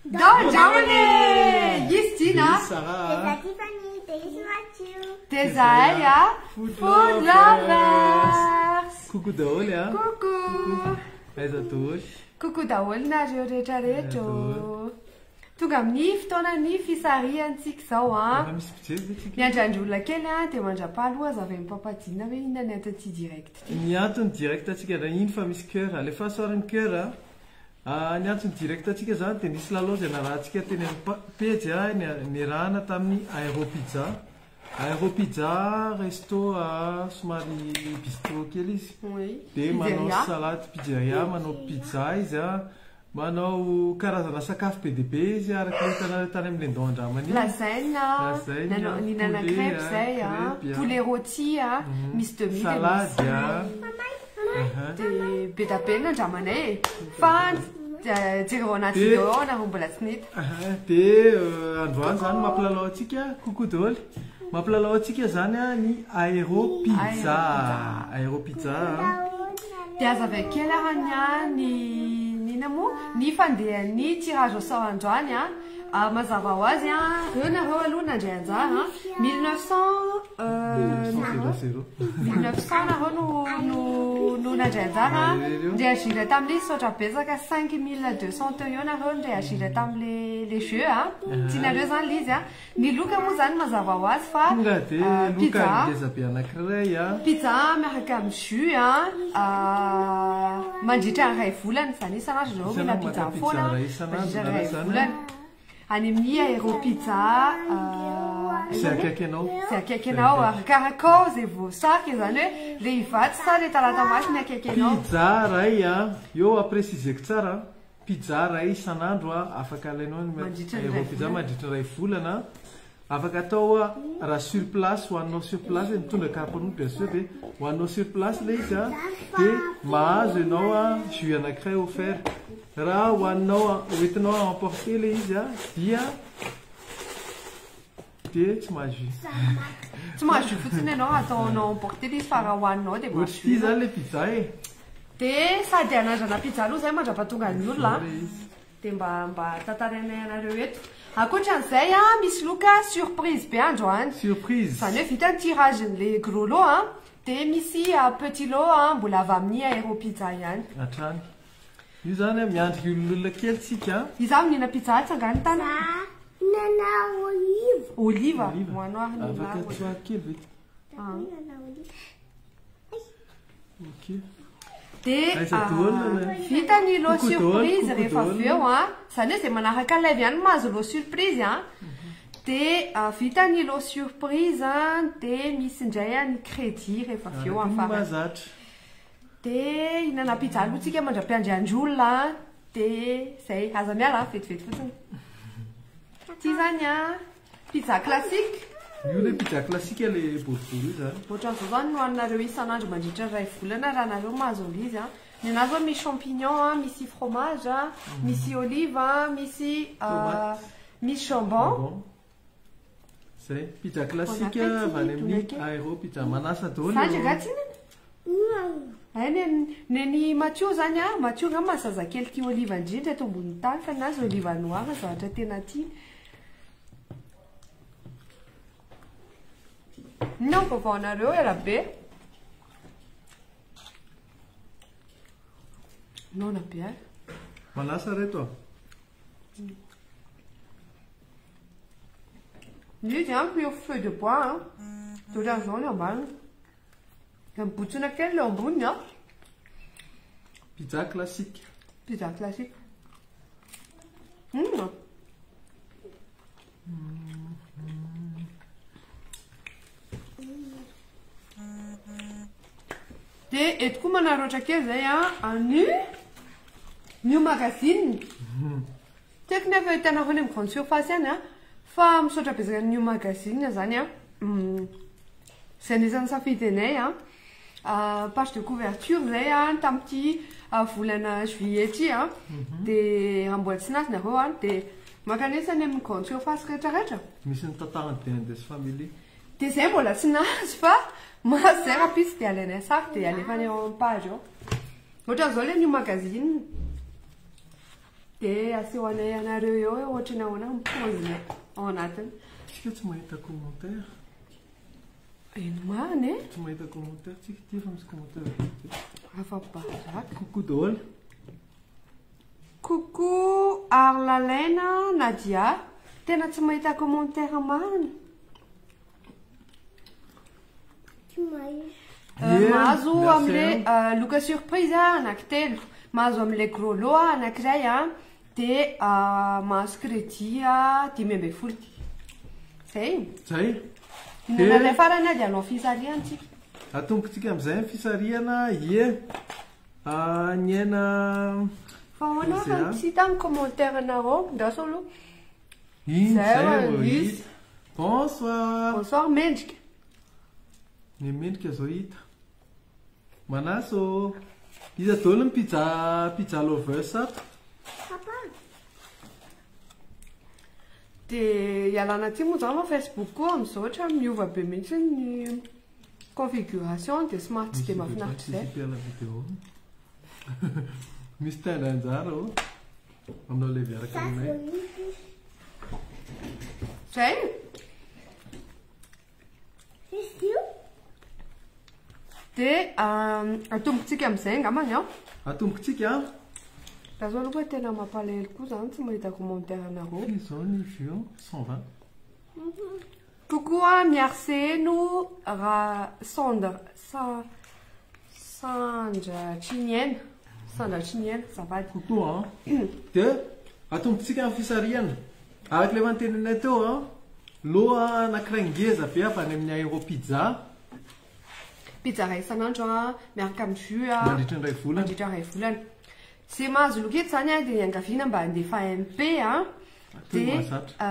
Ndao andramana e! Izy Dina Dia izy Sarah Dia a. za Tiffany, dia izy Mathieu. Dia zahay a! Food Food Lovers. Lovers! Coucou daholo a. Coucou! Aiza daholo. Coucou daholo nareo rehetra rehetra Aiza ô! daholo. Tonga amin'ny fotoanan'ny fisarihantsika izao Efa an! misy mpijery ve tsika? Miandry andry olona kely an, dia mandrapaha aloha aza avy amin'i Papa Dina hoe inona ny anton'ity direct ity. Ny antony direct antsika indray iny fa misy cœur. Alefaso ary ny cœur a. Ny antony direct antsika izany dia nisy lalao izay narahantsika teny amin'ny pejy niarahana tamin'ny Aero Pizza. Aero Pizza resto somary bistro kely izy. Dia manao salade pizzeria, manao pizza izy, manao karazana sakafo be dia be izy araka ny hitanareo tany amin'ny Lendon Andramana iny. Lasagne, Lasagne, nihinana poulet, crêpe izay, crêpe, poulet rôti, misy demi dia misy. Salade. Dia be da be ny nandramanay e! Fa jereo ao anaty vidéo ao nareo mbola tsy nahita. Dia androany izany mampilalao antsika, coucou daholo, mampilalao antsika izany ny Aero Pizza. Aero Pizza. Dia azavaiko kely ary ny ahy ny inona moa ny fandehan'ny tirage au sort androany an. Mazava ho azy an, reo nareo aloha nandray anjara an, 1900 1900 nareo no no no nandray anjara an, ni-réagir tamin'ilay izy misaotra betsaka 5200 teo eo nareo ni-réagir tamin'le le jeu an, tianareo zany le izy an, ny loka moa zany mazava ho azy fa Tonga dia loka pizza ngeza be anankiray an. Pizza miaraka amin'ny jus an, mandritra ny iray volana, izany hoe isan'andro nareo mila Isan'andro pizza maka pizza foana iray isan'andro mandritra ny nareo iray izany an. volana. Any amin'ny Aero Pizza Izay akaiky anao. Izay akaiky anao, arakarakao izay voasarika izany hoe le Ivato sa le Talatamaty ny akaiky anao. Pizza iray an, eo a-préciser-ko tsara an, pizza iray isan'andro an, afaka alainao ny Mandritra ny Aero iray Pizza volana. mandritra ny iray volana an. Afaka atao raha sur place hohaninao sur place hoe mitondra karapanondro bien sûr dia hohaninao sur place ilay izy an, dia mahazo ianao an jus anankiray offert. Raha hohaninao hoentinao à emporter ilay izy an dia dia tsy mahazo jus. Tsy mahazo jus fotsiny ianao raha ataonao emporter ilay izy fa raha hohaninao dia mahazo Ohatr'ity jus. izany ilay pizza e. Dia sady hanandrana pizza aloha izahay mandra-pahatonga ny olona an. Dia mba mba tantarainay anareo eto. Ankoatran'izay an, misy loka surprise be androany. Surprise. Izany hoe vita ny tirage-n'le gros lot an, dia misy petit lot an, mbola avy amin'ny Aero Pizza ihany. Hatrany. Io izany an, miandry olona kely tsika an. Iza mihinana pizza atsy angaha ny tanana? Za mihinana olive. Olive? Olive. Hoano ary ny Afaka olive. tsoahako kely ve ty? Za koa mihinana olive. Dia Aiza daholo le vita ny lot Coucou daholo, surprise coucou rehefa avy daholo. eo an. Izany hoe izay manaraka live ihany no mahazo lot surprise an. Dia vita ny lot surprise an, dia misy indray ny crédit rehefa avy eo Araka amin'ny ny farany. mahazatra. Dia hihinana pizza aloha tsika mandra-piandry andry olona an. Dia izay, aza miala an, vetivety fotsiny. Ity izany an. Pizza classique. Io le pizza classique le boribory io zany. Ohatran'izao zany no haninareo isan'andro mandritra ny iray volana raha nareo mahazo an'ilay izy an. Ny anahy zao misy champignon an, misy fromage an, misy olive an, misy Tomate. misy jambon. Jambon. Zay, pizza classique avy any amin'ny Aero Pizza. Manasa daholo Zandry eo. angaha tsy hinana? Hay ny nen'i Mathieu zany an, Mathieu angamba zazakely tia olive indrindra eto ambonin'ny tany fa ny azy olive noir zavatra tena tiany. Inona ny vaovao anareo ela be? Noana be ahy. Manasa reto a. Ny izy an, pure feu de bois an. Dia ohatran'izao ny ambaniny. Dia mibotsina kely ilay amboniny an. Pizza classique. Pizza classique. Hum. Dia eto koa manararaotra kely izay an, an'i New Magazine. Tsy haiko nefa hitanareo any amin'ny grande surface any an, fa misaotra betsaka ny New Magazine izany an, izay anisan'ny safidy anay an, page de couverture izay an tamin'ity volana juillet ity an, dia raha mbola tsy nahazo nareo an, dia mankanesa any amin'ny grande surface rehetra rehetra. Misy ny tantaran'i Bendes Family. Dia izay mbola tsy nahazo fa mahazo izay rahampitso dia alainay sary dia alefanay ao amin'ny page ao. Ohatran'izao ilay New Magazine. Dia aseho anay anareo eo hoe ohatry ny ahoana ny paoziny ao anatiny. Tsika tsy mahita commentaire. Eny marina e. Tsy mahita commentaire tsika ity efa misy commentaire be dia be. Afa-baraka. Coucou daholo. Coucou Arlalaina Nadia, tena tsy mahita commentaire marina. Tsy mahita. Mahazo amin'le loka surprise anaky telo, mahazo amin'le gros lot anankiray a, dia mahazo crédit 15. Zay. Zay. Inona ilay farany dia hanao fisarihana tsika. Atombotsika amin'izay ny fisarihana, ie. Ny aina Fa ahoana Izay fa a. tsy hita ny commentaire nareo, ndraso aloha. Iny Zay zay vao vao hita. hita. Bonsoir. Bonsoir Mendrika. Ny Mendrika zao hita. Manaso. Iza daholo ny pizza pizza lovers ato? Papa. Dia ialana aty moa zany fa Facebook koa amin'izao ohatra miova be mihitsy ny configuration dia somary tsy dia mahafinaritra izay. Misy mpiala vidéo. Misy tendra anjara ô. Aminao le miaraka aminay. Zay. Dia atombotsika amin'izay angambany an. Atombotsika an. Raha zao aloha tena mampalahelo koa zany tsy mahita commentaire anareo. Firy izao ny vue 120. Coucou a Miarseno raha Sandra sa Sandra Triniaina. Sandra Triniaina, azafady. Coucou an. Dia atombotsika ny fisarihana. Araka ilay fanteninay teo an, loha anankiray ngeza be avy any amin'ny Aero Pizza. Pizza iray isan'andro an, miaraka amin'ny jus an. Mandritra ny iray volana. Mandritra ny iray volana. Izay mahazo loka eto izany an, dia iangaviana mba handefa MP an. Toy ny Dia, mahazatra.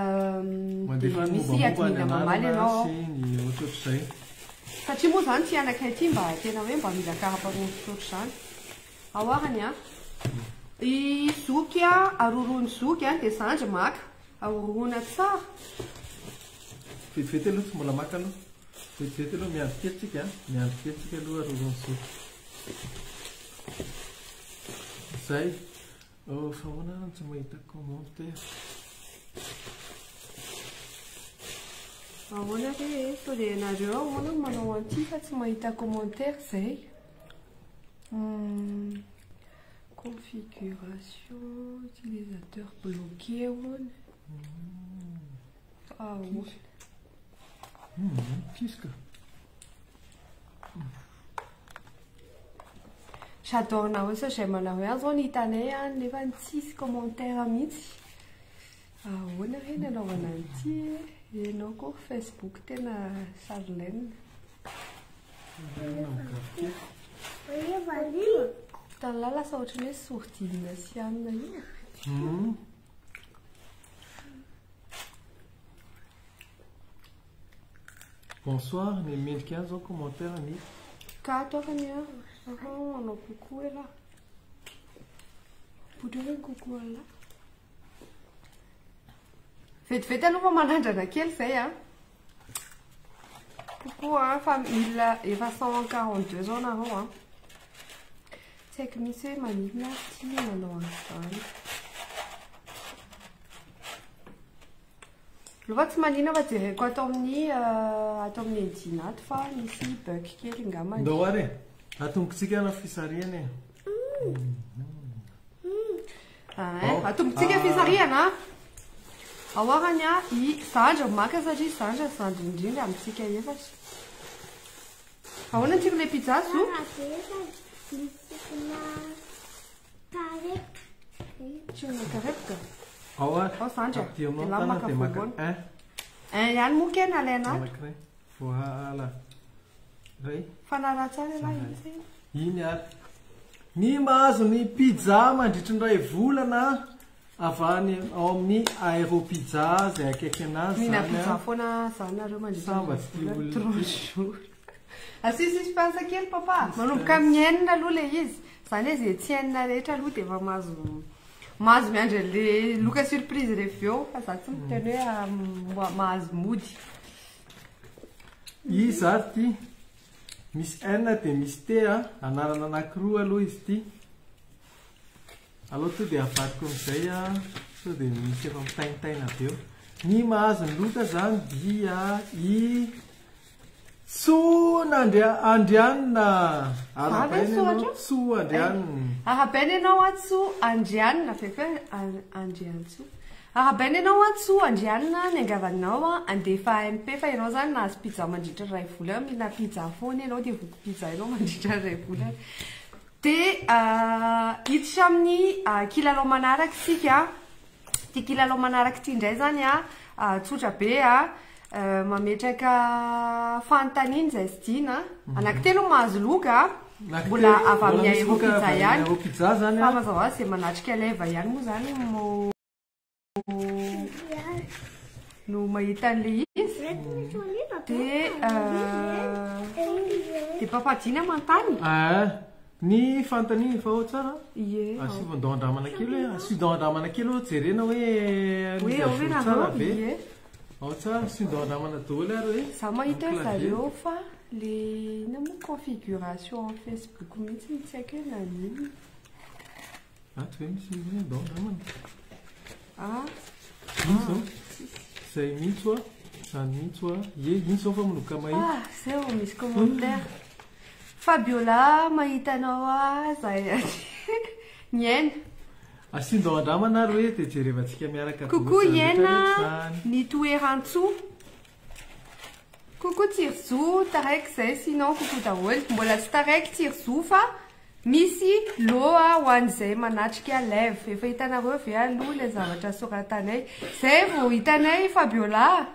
Mandefa dia ny misy mombamomba ny admin mamaly anarana ianao. sy ny ohatrohatr'izay. Satria moa izany ity anankiray ity mba tena hoe mba mila karapanondro ohatr'izany. Ao arany an. I zoky an, aroroan'ny zoky an, dia zandry maka. Aroroana tsara. Vetivety aloha tsy mbola maka aloha. Vetivety aloha miandry kely tsika an. Miandry kely tsika aloha aroroan'ny zoky. Zay. Oh, fa ahoana no tsy mahita commentaire? Ahoana re e? Sao dia ianareo ahoana no manao an'ity fa tsy mahita commentaire zay? Configuration utilisateur bloqué hono. Ahoana? Kiska. J'adore nareo sa j'aime anareo ihany zao ny hitanay an, nefa tsisy commentaire mihitsy. Ahoana re ny anaovana an'ity e? Ianao koa Facebook tena Charlène. Tany lasa ohatran'ny hoe sourdine sy anona io. Bonsoir, ny mendrika ihany zao commentaire ny. Ka ato afany an, manao coucou elah. Poitra hoe coucou Allah. Vetivety aloha fa manandrana kely zay an. Coucou an, fa mille efa 142 zao nareo an. Tsy haiko mihitsy hoe maninona ary ty manao an'izany. Aloha tsy maninona fa jereko ato amin'ny ato amin'ny Edina ato fa misy bug kely angambany. Ndao ary e. Atombotsika na fisarihana e. Atombotsika fisarihana. Ao arany a, i zandry maka satria zandry ny zandry indrindra amintsika efatra. Ahoana ny tsiro ilay pizza zo? Tsirona karepoka. Ao ary. Ao zandry a. Aty aminao Dia tanana maka dia maka voalohany. un. Un ihany moa kena alaina ato. Anankiray. Voilà. Ray. Fanaraha tsara ialahy iny zay. Iny ary. Ny mahazo ny pizza mandritry ny iray volana avy any ao amin'ny Aero Pizza izay akaiky anazy Mihina zany pizza a. foana zany nareo mandritra ny Samba tsy tia volana. olona. Trois jours. Asio suspense kely papa. Manomboka amin'ny enina aloha ilay izy. Izany hoe izay tsy enina rehetra aloha dia efa mahazo mahazo miandry an'ilay loka surprise rehefa eo. Fa za tsy miteny hoe mahazo mody. Iza ary ity? Misy N dia misy T a. Anarana anankiroa aloha izy ity. Aleo tonga dia avadiko amin'izay a, sao dia misy efa mitaintaina avy eo. Ny mahazo ny loka izany dia i Tsoa Andrianina. Arahabaina ianao Tsoa Andrianina. Arahabaina ianao a Tsoa Andrianina. Avy eo Andriantsoa. Arahabaina ianao a Tsoa Andrianina, niangavanao a andefa MP fa ianao izany nahazo pizza mandritra ny iray volana, mihinana pizza foana ianao dia voky pizza ianao mandritra ny iray volana. Dia hiditra amin'ny kilalao manaraka isika. Ity kilalao manaraka ity indray izany a, tsotra be a, mametraka fanontaniana izay sy Dina. Anankitelo no mahazo loka, mbola avy amin'ny Aéro Pizza ihany. Fa mazava ho azy izay manatrika live ihany moa izany no no mahita an'ilay izy. Dia dia Papa Dina manontany. Ny fanontaniana efa ao tsara. Ie. Asio ndao andramana kely hoe, asio ndao andramana kely hoe jerena hoe Hoe ao ve tsara nareo? ve. Ie. Ao tsara, asio ndao andramana daholo ary hoe. Za mahita hoe Amin'ny clavier. zareo fa le inona moa configuration amin'ny Facebook mihitsy no tsy haiko hoe naninona. Ato ve misy hoe ndao andramana. Ah. Iny zao. Zay mihitsy hoa. Zany mihitsy hoa. Ie, iny zao fa manomboka mahita. Ah, zay vao misy commentaire. Fabiola mahita anao ah, zay Niaina. Asio ndao andramana ary hoe dia jerevantsika miaraka daholo Coucou izany Iena, rehetra rehetra izany. ny toerantsoa. Coucou Tsirizo, taraiky zay sinon coucou daholo. Mbola tsy taraiky Tsirizo fa misy lot ho an'izay manatrika live. Efa hitanareo ve aloha ilay zavatra soratanay? Zay vao hitanay Fabiola.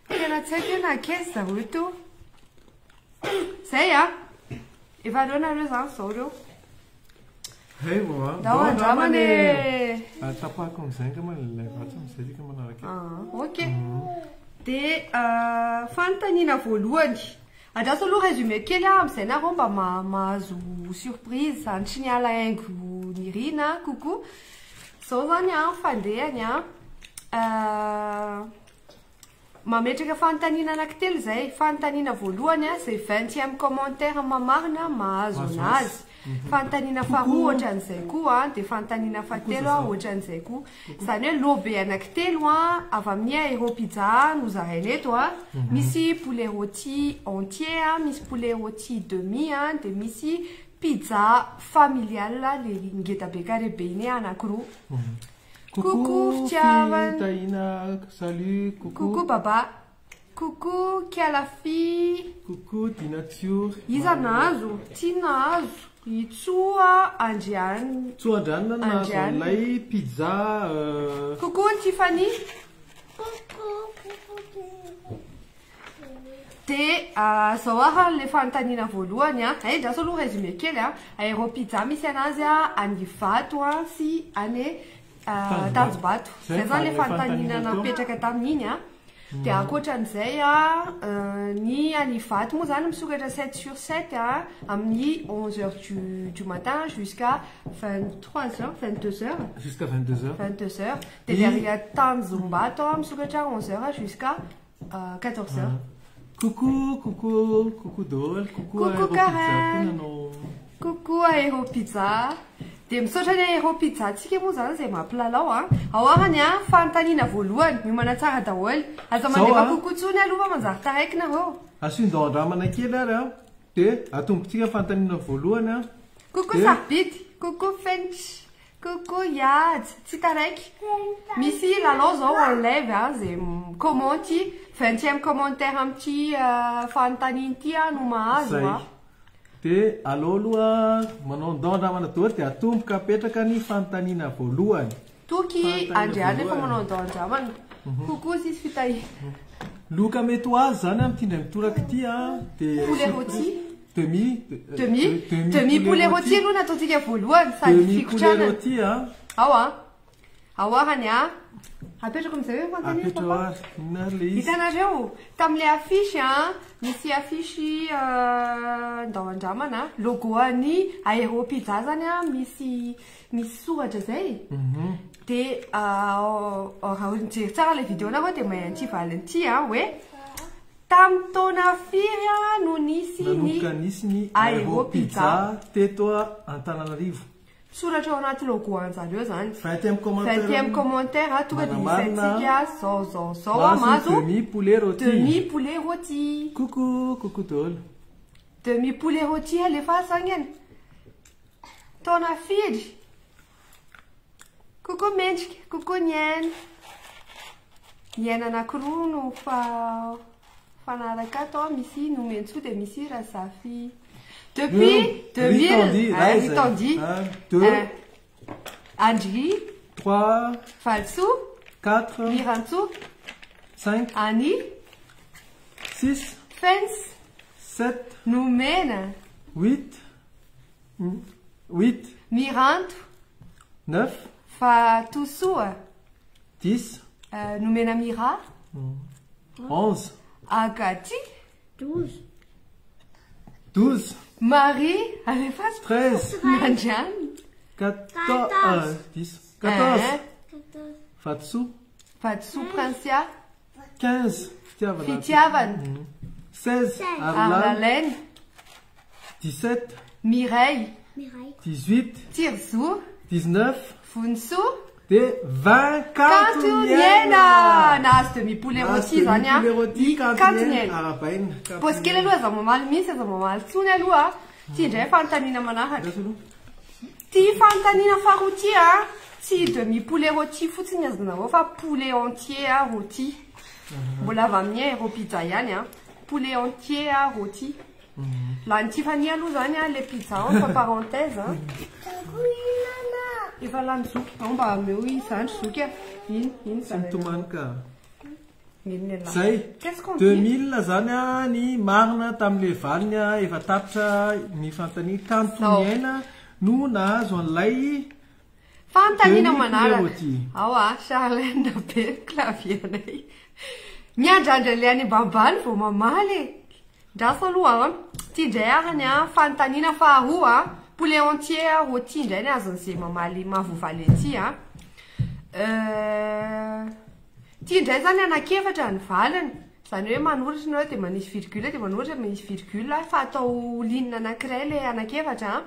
Tena tsy haiko hoe nankaiza zareo teo. Zay a. Efa reo nareo zany zao reo. Hey, vao a. Ndao andramana e. Ah, tapahako amin'izay angamba ilay vatsy amin'izay tsika manaraka. Ah, ok. Dia fanontaniana voalohany. Andraso aloha résumé kely aho amin'izay nareo mba mahazo surprise. Zany tsy niala haingo nirina, coucou. Zao zany a, fandehany a. Mametraka fanontaniana anankitelo izay. Fanontaniana voalohany a, izay vingtième commentaire mamarina mahazo Mahazo anazy. azy. Fanontaniana faharoa ohatran'izay koa a, dia fanontaniana fahatelo a, Zaza. ohatran'izay koa. Izany hoe lot be anankitelo a, avy amin'ny Aéro Pizza no zaraina eto a. Misy poulet rôti entier a, misy poulet rôti demi a, dia misy pizza familiale le ngeda be carré be iny anankiroa. Coucou fitiavana. Fitahina, salut, coucou. Coucou baba. Coucou Kialafi. Coucou Dinature. Iza nahazo? Ty nahazo. Itsoa Andrianina. Tsoa Andrianina nahazo Andrianina. an'ilay pizza. Coucou Tiffany. Coucou, coucou. Dia zao aha le fanontaniana voalohany a. Ay, ndraso aloha résumé kely a. Aéro Pizza misy anazy a any Ivato a sy any Tanjombato. Tanjombato. Zay Zay zany le le fanontaniana fanontaniana teo. napetraka tamin'iny a. Dia ankoatran'izay a, ny any Ivato moa zany misokatra 7 sur 7 a, amin'ny 11 heures du matin jusqu'à 23 heures, 22 heures. Jusqu'à 22 heures. 22 heures. Dia derrière Tanjombato a, misokatra 11 heures jusqu'à 14 heures. Coucou, coucou, coucou daholo, coucou Coucou Aéro Pizza Karen. koa nanao. Coucou Aéro Pizza. Dia misaotra ny Aéro Pizza tsika moa zany izay mampilalao a. Ao arany a, fanontaniana voalohany, miomana tsara daholo. Aza Zao mandefa a. coucou tsony aloha fa manjary taraiky nareo. Asio ndao andramana kely ary a. Dia atombotsika fanontaniana voalohany a. Coucou Dia Sarobidy, coucou Fench, coucou Yad, tsy taraiky. Misy lalao zao en live a, izay commenty, 20e commentaire amin'ity fanontaniana ity a no mahazo Zay. a. Dia aleo aloha manao ndao andramana daholo dia atomboka apetraka ny fanontaniana voalohany. Toky Fanontaniana Andriana efa voalohany. manao ndao andramana. Coucou sisy fitahina. Loka mety ho azy zany amin'ity indray mitoraka ity a, dia Poulet rôti. Demi, Demi, demi poulet rôti aloha nataontsika voalohany sady Demi poulet fikotrana. rôti a. Ao a. Ao arany a. Apetrako amin'izay hoe fanontaniana Apetrao papa. ary. Inona ary le izy? Hitanareo, tamin'ilay affiche a, misy affiche ndao andramana, logo an'ny Aéro Pizza zany a, misy soratra zay. Dia raha mijery tsara ilay vidéo nareo dia mahay an'ity valiny ity a, hoe tamin'ny taona firy a no nisy ny Nanomboka nisy ny Aéro Aéro Pizza Pizza teto Antananarivo. Soratra ao anaty logo anjareo zany. Vingtième commentaire. Vingtième commentaire a, tonga dia Manamarina. isaintsika zao zao zao a, Mahazo mahazo demi poulet rôti. demi poulet rôti. Coucou, coucou daholo. Demi poulet rôti alefa sangany. Taona firy. Coucou mendrika, coucou Niaina. Niaina anankiroa no fa fanaraka ato a, misy Nomentsoa dia misy Razafy. Depuis Deux. 2000, Ritandi, ah, ray zay. Ritandi. Un, deux. Un. Andry, Trois, Valsoa, quatre, Mirantsoa, cinq, Annie, six, Fence, sept, Nomena, huit, huit, Miranto, neuf, Fatosoa, 10, Nomena Mira, 11, Agati, 12. 12, Marie, alefa 13, Mandriana, 14, 14. 10, 14, Un. 14. Vatosoa, Vatosoa Princia, 15, Fitiavana. Fitiavana, 16, 16. Arlala, Arlalaine, 17, Mireille, Mireille. 18, Tirzo, 19, Vonsoa, dia 20 Kanto Niaina. Nahazo demi poulet rôti zany a. Poulet rôti, Kanto Kanto Niaina. Niaina. Arabaina. Kanto Paosy kely Niaina. aloha aza mamaly mihitsy, aza mamaly tsony aloha. Ty indray fanontaniana manaraka. Andraso aloha. Ty fanontaniana faharoa ty a, tsy demi poulet rôti fotsiny azonareo fa poulet entier a rôti. Mbola avy amin'ny Aero Pizza ihany a. Poulet entier a rôti. Lany Tiffany aloha zany a, le pizza entre parenthèse a. Efa lany zoky, ao mba ameo izany zoky a. Ino, ino Tsy zany. mitomany ka. Ino ny lahy. Zay. Qu'est-ce qu'on dit? 2000 zany a ny marina tamin'le valiny a efa tapitra ny fanontaniana. Kanto Zao. Niaina no nahazo an'ilay Fanontaniana Demi manaraka. poulet rôti. Ao a, Charlène be clavier anay. Miandrandra ilay any ambanimbany vao mamaly e. Ndraso aloha a. Ty indray arany a, fanontaniana faharoa a. Poulet entier a, rôti indray ny azon'izay mamaly mahavoavaly aty a. Ty indray zany anankiefatra ny valiny. Zany hoe manoratra nareo dia manisy virgule, dia manoratra manisy virgule, fa atao ligne anankiray ilay anankiefatra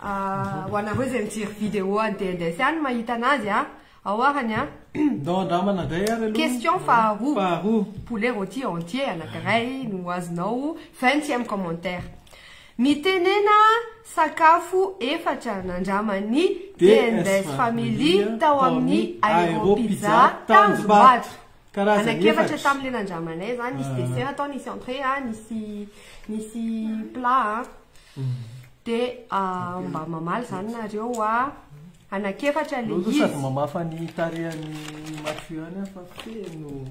a. Ho anareo izay mijery vidéo any DNDS any mahita anazy a. Ao arany a. Ndao andramana indray ary aloha. Question faharoa. Faharoa. Poulet rôti entier anankiray no azonao 20e commentaire. Mitenena sakafo efatra nandraman'ny DNDS Family tao amin'ny Aero Pizza Tanjombato. Karazany Anankiefatra efatra. tamin'ilay nandramanay zany, nisy dessert atao, nisy entrée a, nisy plat a. Dia, mba mamaly zany nareo a. Anankiefatra le Loza sady izy. mamafa ny tarehan'ny Mathieu any a, fa feno.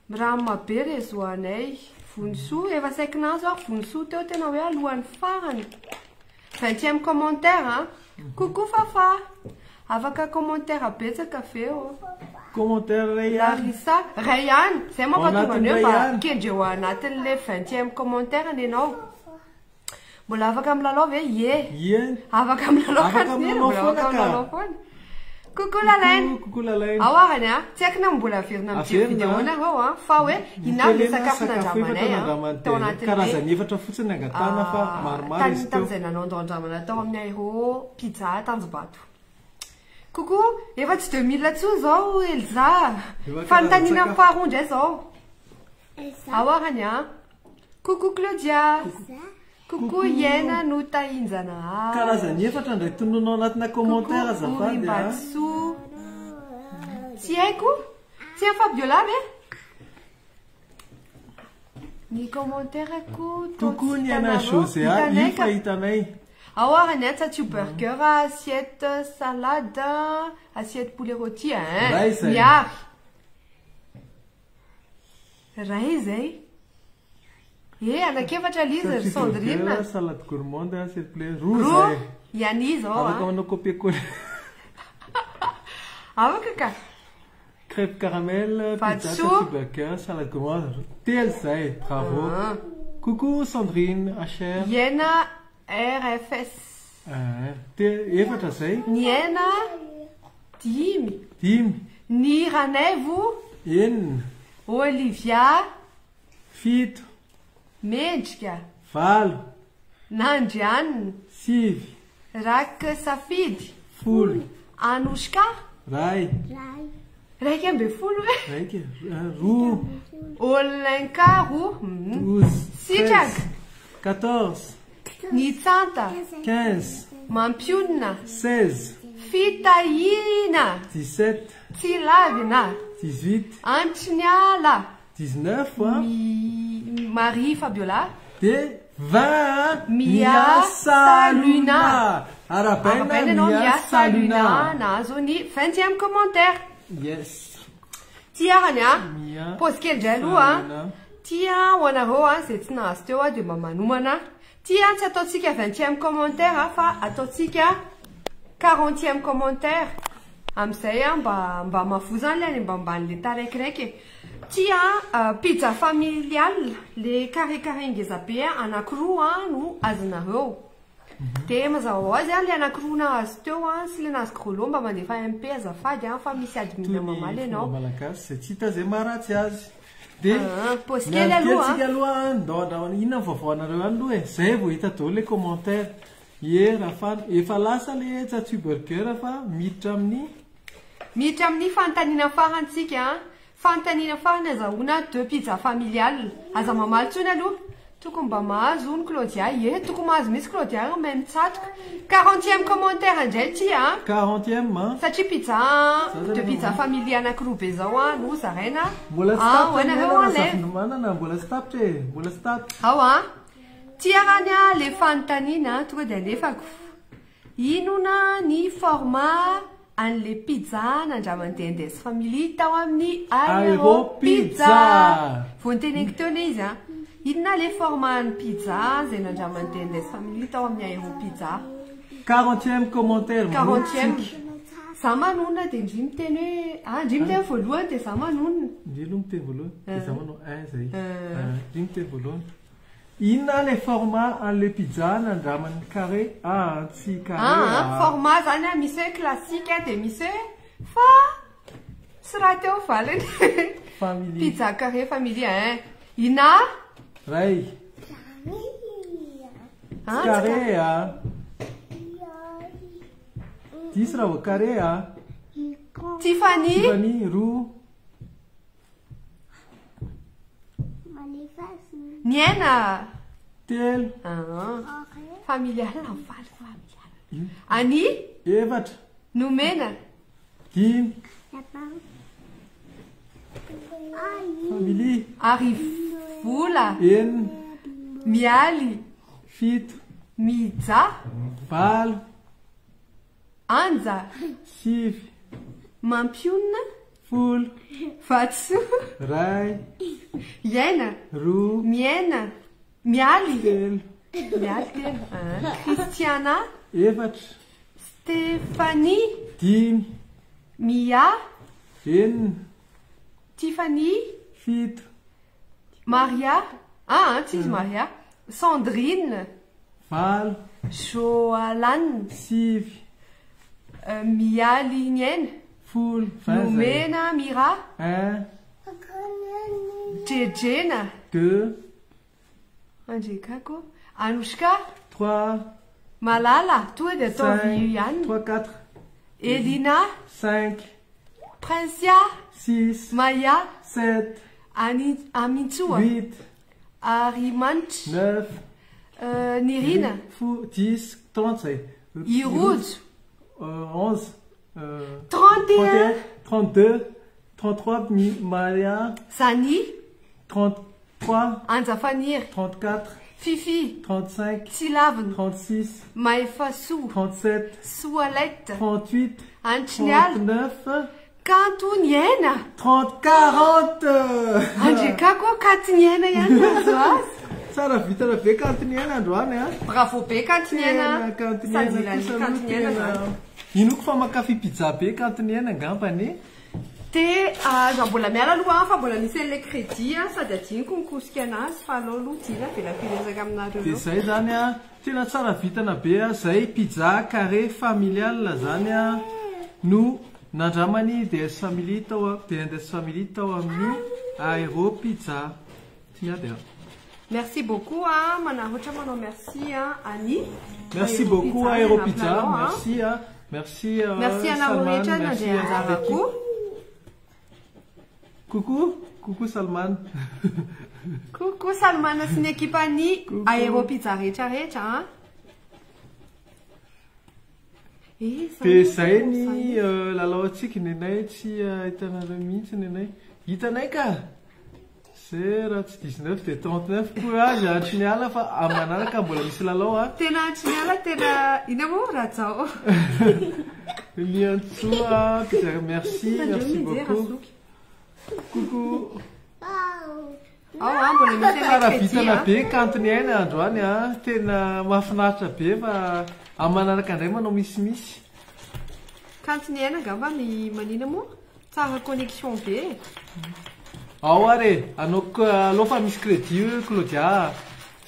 Mirama be réseau anay. Vonsoa, efa saiky nahazo aho Vonsoa teo tena hoe alohan'ny farany. 20e commentaire a. Coucou Fafa. Afaka commentaire betsaka ve ô? Commentaire ray ihany. Larissa, ray ihany. Zay mampatonga Ao anatin'ny an'io ray mba ihany. kendreo anatin'le 20e commentaire ny anao. Mbola afaka milalao ve? Ie. Ie. Afaka milalao Afaka ka milalao mbola afaka foana ka. milalao foana. Coucou Lalaine. Coucou Lalaine. Ao arany a, tsy haiko na mbola averina mijery Averina. vidéo nareo a, fa hoe inona avy le Mitelena sakafo sakafo efatra nandramanay a, nandraman'ny tao tena. anatin'le Karazany efatra fotsiny angatahana fa maromaro tany izy teo. tamin'izay nanao andramana tao amin'ny Aero Pizza Tanjombato. Coucou, efa tsy 2000 intsony zao Elsa. Efa Fanontaniana karazan-tsakafo. faharoa indray zao. Elsa. Ao arany a. Coucou Claudia. Elsa. Coucou Yena no tahinjanahary. Karazany efatra indray tononao anatina commentaire Coucou azafady a. Orimbatsoa. Tsy haiko. Tsy haiko Fabiola ve? Ny commentaire ko to Coucou tsy Niana hitanareo. José a, Hitanay io fa ka. hitanay. Ao arany a, tsatio burger, assiette salade, assiette poulet rôti, hein. Ray zay. Miary. Ray zay. E, anankiefatra lizy ry Tsatio Sandrine. burger, salade gourmande, assiette poulet roa Roa. zay. Iany zao Afaka a. manao copier-coller. Afaka ka. Crêpe caramel, pizza, Vatosoa. tsatio burger, salade gourmande. Telo zay, bravo. Ah. Coucou Sandrine, HR. Iena RFS. Ah, efatra zay. Ny aina dimy. Dimy. Ny Ranaivo. Enina. Olivia. Fito. Mendrika. Valo. Nandrianina. Sivy. Rak Safidy. 10. Anoushka. 1. 11 hoe. 1, 2. Olinka 2. 12. Sitraka. 14. Nitsanta. 15. Mampionona. 16. Fitahiana. 17. Tsilavina. 18. Antriniala. 19. Mi Marie Fabiola. Dia 20. Mia Saluna. Arahabaina Arahabaina ianao Mia Mia Saluna. Saluna nahazo ny 20e commentaire. Yes. Ty arany a. Mia Pause kely indray aloha a. Saluna. Ty a ho anareo a izay tsy nahazo teo a dia mba manomana. Ty a tsy ataontsika 20e commentaire a fa ataontsika 40e commentaire. Amin'izay a mba mba mavoa zany le any ambanimbany le taraikiraiky e. Ty a pizza familiale le carré carré ngeza be a anankiroa a no azonareo. Dia mazava ho azy a le anankiroa nahazo teo a sy le nahazo gros lot mba mandefa MP azafady a fa misy admin Toy ny mamaly ianao. fomba malagasy izay tsy hita izay maharatsy azy. Dia Ah, pause kely miandry kely aloha a. tsika aloha ndao andrahoana inona ny vaovao anareo any aloha e. Zay vao hita daholo le commentaire. Ie raha fa efa lasa le tsatsu burger fa miditra amin'ny Miditra amin'ny fanontaniana farany tsika a. Fanontaniana farany azahoana deux pizza familiale. Aza mamaly intsony aloha. Tokony mba mahazo ny Claudia. Ie, tokony mahazo mihitsy Claudia raha mahay mitsatoka. 40e commentaire indray ty a. 40e a. Satria pizza Za zany deux pizza aloha. familiale anankiroa be zao a no zaraina. Mbola tsy Ah, tapitra ho anareo ny en live. Razafimanana, mbola tsy tapitra e, mbola tsy tapitra. Ao a. Ty arany a le fanontaniana tonga dia alefako. Inona ny format an'le pizza nandraman'ny DNDS Family tao amin'ny Aero Pizza. Aero Pizza. Vao niteneniko teo le izy a. Inona le format an'ny pizza izay nandraman'ny DNDS Family tao amin'ny Aero Pizza. 40e commentaire. 40e. Manomboka. Za manonona dia ndry miteny hoe ah ndry miteny voalohany dia za manonona. Ndry aloha miteny voalohany dia za manao un zay. Ah. Ndry miteny voalohany. Inona le format an'le pizza nandraman'ny carré? Ah, tsy carré. Ah, ah. format zany a misy hoe classique dia misy hoe fa tsy raha teo valiny. Family. Pizza carré familia hein. Ina? Ray. Ah, Tsy carré ah. Diso raha vao carré ah. Tiffany. Tiffany roa. Niaina. 3. Ah. Familial faly familial. Ani 4. Nomena. 5. Family. Arivola. 6. Mialy. 7. Mija. 8. Anja. 9. Mampionona. 10. Vatsoa. 1. Iaina. 2. Miaina. Mialy. 3. Mialy 3. Ah. Christiana. 4. Stéphanie. 5. Mia. 6. Tiffany. 7. Maria. Ah, tsy izy Maria. Sandrine. 8. Joalan. 9. Mialy Niaina. 10. 20. Nomena Mira. 1. Jejena. 2. Andrekako. Anoushka. 3. Malala. Tonga dia ataovy io 5. ihany. 3, 4. Elina. 5. Princia. 6. Maya. 7. Ani Amintsoa. 8. Arimanitra. 9. Nirina. 10. 30 zay. Irojo. 11. 31. 32. 33. Maria. Zani. 33. Anjafaniry. 34. Fifi. 35. Tsilavina. 36. Maefasoa. 37. Soalette. 38. Antriniala. 39. Kanto Niaina. 30. 40. Andrekako Kanto Niaina ihany nahazo azy. Tsara vitana be Kanto Niaina androany a. Bravo be Kanto Niaina. Tena Kanto Sady Niaina ilay kosa Kanto aloha Niaina tena. zany. Inoko fa mankafy pizza be Kanto Niaina angambany. Dia raha mbola miala aloha fa mbola nisy an'ilay crédit a sady adiniko mikosika anazy fa aleo aloha dina vela firesaka aminareo. Dia zay zany a tena tsara vitana be a zay pizza carré familial zany a no nandramany DS Family tao DNDS Family tao amin'ny Aero Pizza. Tsy miady a. Merci beaucoup a, manahoatra manao merci a ani. Merci Aéro beaucoup Pizza, Aéro nanapy Pizza, lalao, a. merci a, merci Merci anareo Salman, rehetra merci nandray anjara l'équipe. koa. Coucou, coucou Salman. Coucou Salman sy ny ekipany Coucou. Aéro Pizza rehetra rehetra a. Eh, Dia zany- zay ny lalao antsika ny anay tsy hitanareo mihitsy ny anay. Hitanay ka. Zay raha tsy 19 dia 39 courage hatry ny ala fa amin'ny manaraka mbola misy lalao a. Tena hatry ny ala tena ina moa Rajao. Miantsoa, pizza, merci, merci Tandremo mijery beaucoup. Razoky. Coucou. Ao a, mbola misy Tsara crédit, vitana a. be kantony aina androany a, tena mahafinaritra be fa amin'ny manaraka indray manao misimisy. Kantony aina angamba ny manina moa? Tsara connexion be. Ao ary e, anao aloha fa misy crédit io Claudia.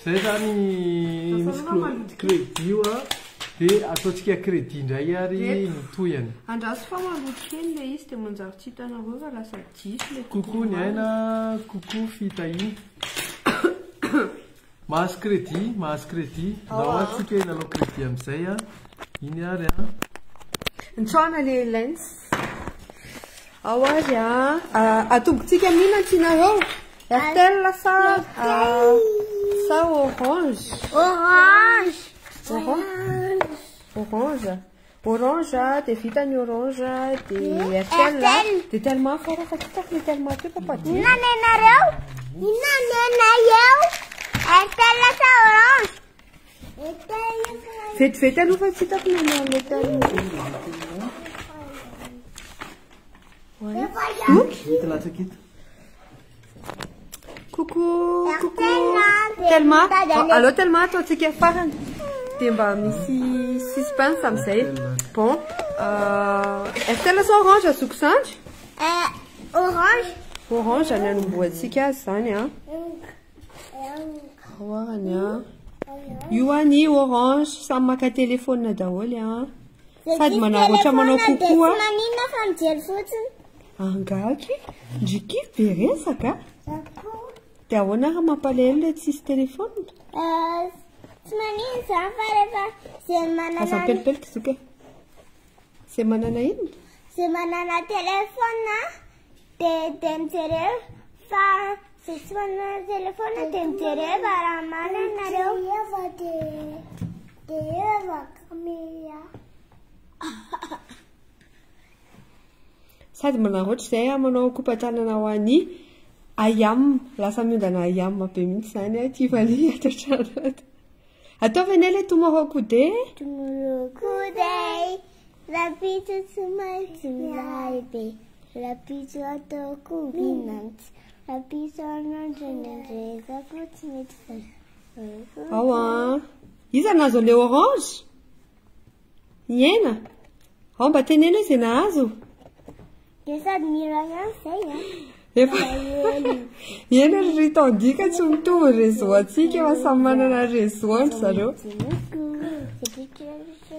Zay zany misy Lasa maloto. crédit io a, dia ataontsika crédit indray ary Eto. ny tohiny. Andraso fa maloto kely ilay izy dia manjary tsy hitanareo fa lasa diso ilay Coucou ny aina, coucou fitahina. Mahazo crédit, mahazo crédit. Ndao atsika hilalao crédit amin'izay a. Iny ary a. Nitsoahana le lens. Ao ary a, atombotsika amin'inona ny tianareo? Airtel sa sa Orange? Orange. Orange. Orange. Orange dia vita ny Orange dia Airtel Airtel. dia Telma fa raha fa hitako le Telma teo papa dia. Inona ny anareo? Inona ny anareo? Airtel sa Orange? Airtel. Vetivety aloha fa tsy hitako ny anaran'ilay Telma. Zoky. Hita latsaka hita. Coucou, coucou. Airtel, Telma. mitady Oh, any- Allo Telma, ataontsika farany. Dia mba misy suspense amin'izay. Bon, Airtel sa Orange azoko sandry? Orange. Orange ny anombohantsika azy zany a. Oarany a. Io a ny Orange, samy maka telefona daholo a. Sady manao manao coucou a. Tsy maninona fa mijery fotsiny. Angaky, ndriky be resaka. Dia ahoana raha mampalahelo ilay tsisy telefona? Tsy maninona izany fa rehefa izay manana Aza mipelipelika zoky e. Izay manana inona? izay manana telefona dia mijery fa izay tsy manana telefona dia mijery fa raha manana nareo. Dia eva caméra. Sady manao ohatr'izay a, manao kopa-tanana ho an'ny Ayam, lasa miondana Ayam be mihitsy izany a, Tiffany ato an-trano ato. Ataovy anie ilay tomorrow day. Tomorrow good day. Rapitso tsy maintsy milay be. Rapitso ataoko mihinantsy. Rapitso anandranandrezako tsy mety fay. Ao a. Iza nahazo an'ilay orange? Ny aina? Ao mba teneno hoe izay nahazo. Dia sady mira ihany izay a. Efa eny ry tandika tsy mitovy réseau antsika fa samy manana réseau andry zareo.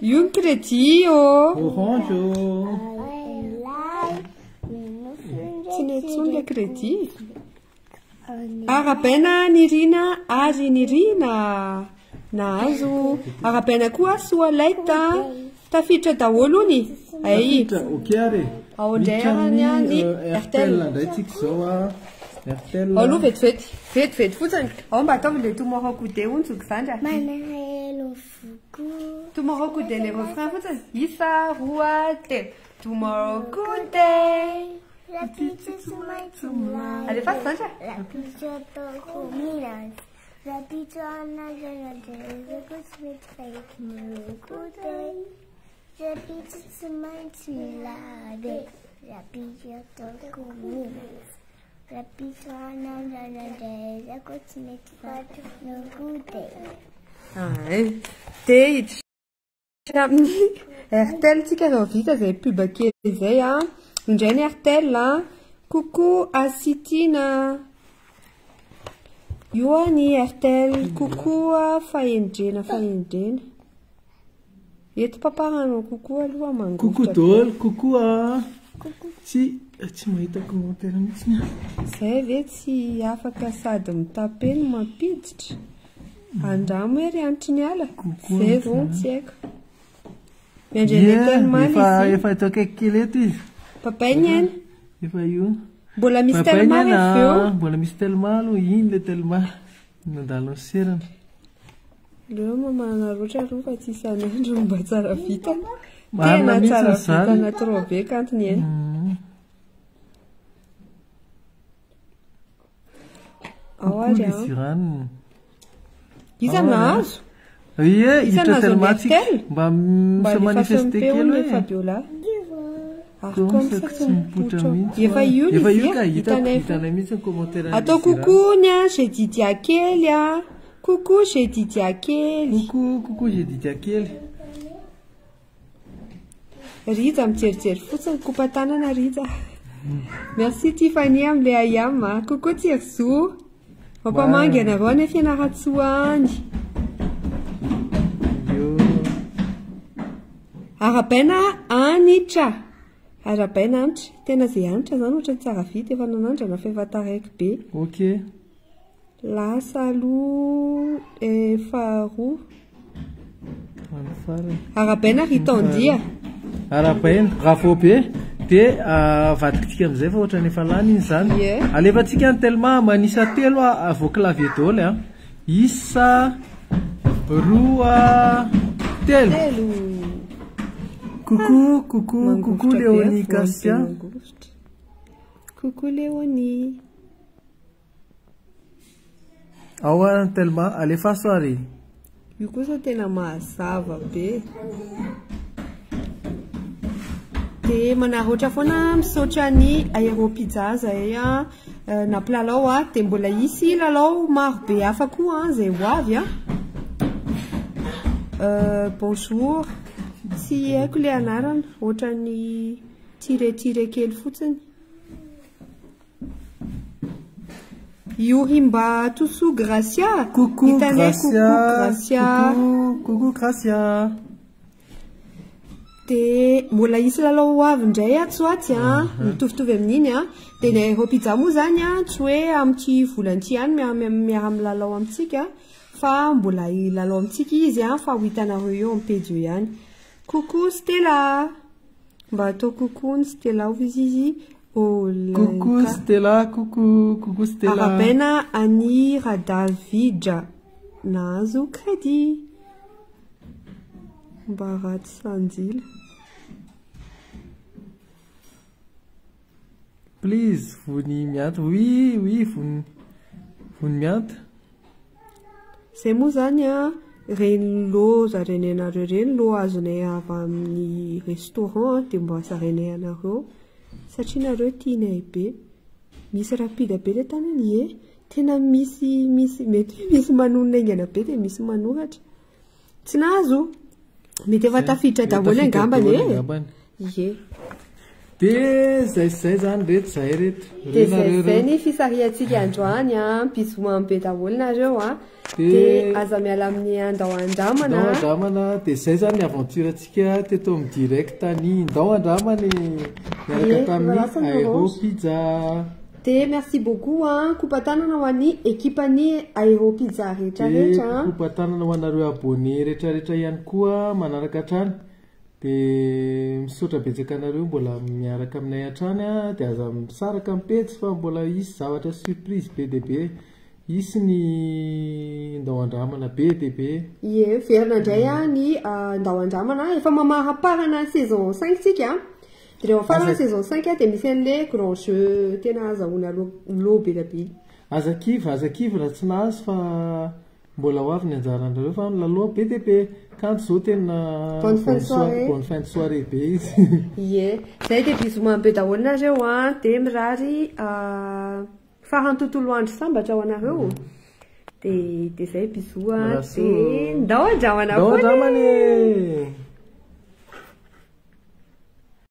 Io ny crédit ô. Orange ô. Tsy ny intsony ilay crédit. Arabaina Nirina ary Nirina nahazo. Arabaina koa Soalaita. Tafiditra daholo ony. Ay. Tafiditra, ok ary. Ao indray Miditra ary amin'ny, ny Airtel Airtel. indray tsika izao a. Airtel. Ao aloha vetivety. Vetivety fotsiny. Ao mba ataovy ilay tomorrow day hono zoky zandry a. Manahelo foko. Tomorrow good day le refrain fotsiny. Isa, roa, telo. Tomorrow good day. Rapitso tsy maintsy milay. Alefa zandry a. Rapitso ataoko mihinantsy. Rapitso anandranandrezako tsy mety fay. Tomorrow good day. Rapitso tsy maintsy milay be. Rapitso ataoko mihinantsy. Rapitso anandranandrezako tsy mety fay. Tomorrow good day. Ay. Dia hiditra amin'ny Airtel tsika raha vita izay pub kely izay a. Indray ny Airtel a. Coucou Asitina. Io a ny Airtel. Coucou a fahendrena fahendrena. Eto papa hanao coucou aloha mangovitra Coucou be. daholo, coucou a. Tsy tsy mahita commentaire mihitsy aho. Zay ve tsy afaka sady mitape no mampiditra? Andramo hoe ry Hanitry ny ala. Coucou Zay Hanitry vao ny tsy haiko. Miandry an'i Ie, Telma efa izy. efa eto akaiky kely eto izy. Papay ny aina. Efa io. Mbola misy Papay ny Telma aina, rehefa eo. Mbola misy Telma aloha, iny le Telma. Nandalo ny serana. Leo mamanana roatra aloha fa tsy isan'andro no mba tsara vitana. Marina Tena mihitsy tsara izany. vitana trop be kanto ny aina. Ao Coucou ary les an. Iranes. Iza Ao ary an. nahazo? Ie, Iza hiditra nahazo Telma an'i tsika. Airtel? Mba Mba se alefaso manifester amin'ny kely peony hoe. Fabiola. Ary Comme comme ça ça tsy tsy mipoitra mipoitra. mihitsy. Efa io Efa izy io ka e, hitako, hitanay foana. hitanay mihitsy ny commentaire an'i Atao les Iranes. coucou ny a, j'ai Didia kely a. Coucou, j'ai Didia kely. Coucou, coucou, j'ai Didia kely. Rija mijerijery fotsiny, kopa-tanana Rija. Merci Tiffany amin'ilay ayam a. Coucou Tirzo. Mampamangy anareo any Fianarantsoa any. Io. Arabaina Anitra. Arabaina Anitra. Tena izay Anitra izany ohatran'ny tsara vita efa nanandrana fa efa taraiky be. Ok. Lasa aloha efa roa. Any farany. Arabaina ry Tandia. Arabaina, bravo be. Dia avadikitsika amin'izay fa ohatran'ny efa lany iny izany. Ie. Alefantsika ny Telma manisa telo a, vao clavier daholo a. Isa, roa, telo. Telo. Coucou, coucou, coucou Mangovitra be Léonie afovoany be Cassia. mangovitra. Coucou Léonie. Ao a Telma, alefaso ary. Io kosa tena mazava be. Dia manaraotra foana misaotra ny Aero Pizza zay a, nampilalao a, dia mbola hisy lalao maro be hafa koa a, zay ho avy a. Bonjour. Tsy haiko le anarana, ohatran'ny tiretire kely fotsiny. Yorimba Tousou Gracia. Coucou Hitanay, Gracia. Coucou Gracia. Coucou, coucou Gracia. Dia mbola hisy lalao ho avy indray atsy ho atsy a, mitovitovy amin'iny a. Dia ny Aero Pizza moa zany a, tsy hoe amin'ity volana ity ihany miara-milalao amintsika, fa mbola hilalao amintsika izy a, fa ho hitanareo eo amin'ny pejy eo ihany. Coucou Stella. Mba atao coucou ny Stella hoy izy izy. Olenka. Coucou Stella, coucou, coucou Stella. Arabaina an'i Radavidra. Nahazo crédit. Mba ratsy sanjila. Please, vony mianta. Oui, oui, vony, vony mianta. Zay moa zany a, reny lo zarainay anareo reny, lo azonay avy amin'ny restaurant a, dia mba zarainay anareo. Satria nareo tianay be. Misy rapide be le tanana, ie. Tena misy, misy, mety hoe misy manonona haingana be dia misy manoratra. Tsy nahazo. Mety efa tafiditra Mety daholo tafiditra angambany daholo e. angambany. Ie. Dia zay sy zay zany reto, zay reto. Dia Reo zay nareo sy zay reo. ny fisarihantsika androany a, bisous be daholo nareo a. Dia Dia aza miala amin'ny andao andramana. Andao andramana, dia zay zany ny aventure antsika teto amin'ny direct ny Ndao andramana e. Miaraka Ie, tamin'ny lasa ny Aero orange. Pizza. Dia merci beaucoup a, kopa-tanana ho an'ny ekipan'ny Aero Pizza rehetrarehetra. Dia kopa-tanana ho anareo abonné rehetrarehetra ihany koa manaraka hatrany. Dia misaotra betsaka anareo mbola miaraka aminay hatrany a, dia aza misaraka amin'ny pejy fa mbola hisy zavatra surprise be dia be. Hisy ny Ndao andramana be dia be. Ie, verina indray a ny Ndao andramana, efa mamaraparana ny saison 5 tsika. Dia rehefa farana Aza saison 5 a, dia misy an'ilay grand jeu tena azahoana lo be dia be. Aza kivy, aza kivy raha tsy nahazo fa mbola ho avy ny anjaranareo fa ny lalao be dia be. Kanto zao tena Bonne fin de bonne soirée. bonne fin de soirée be izy. Ie, zay dia bisous be daholo nareo a, dia mirary farany tontolo andro sambatra ho anareo. Dia zay bisous a, Mirary soa. dia ndao andramana Ndao foana. andramana e.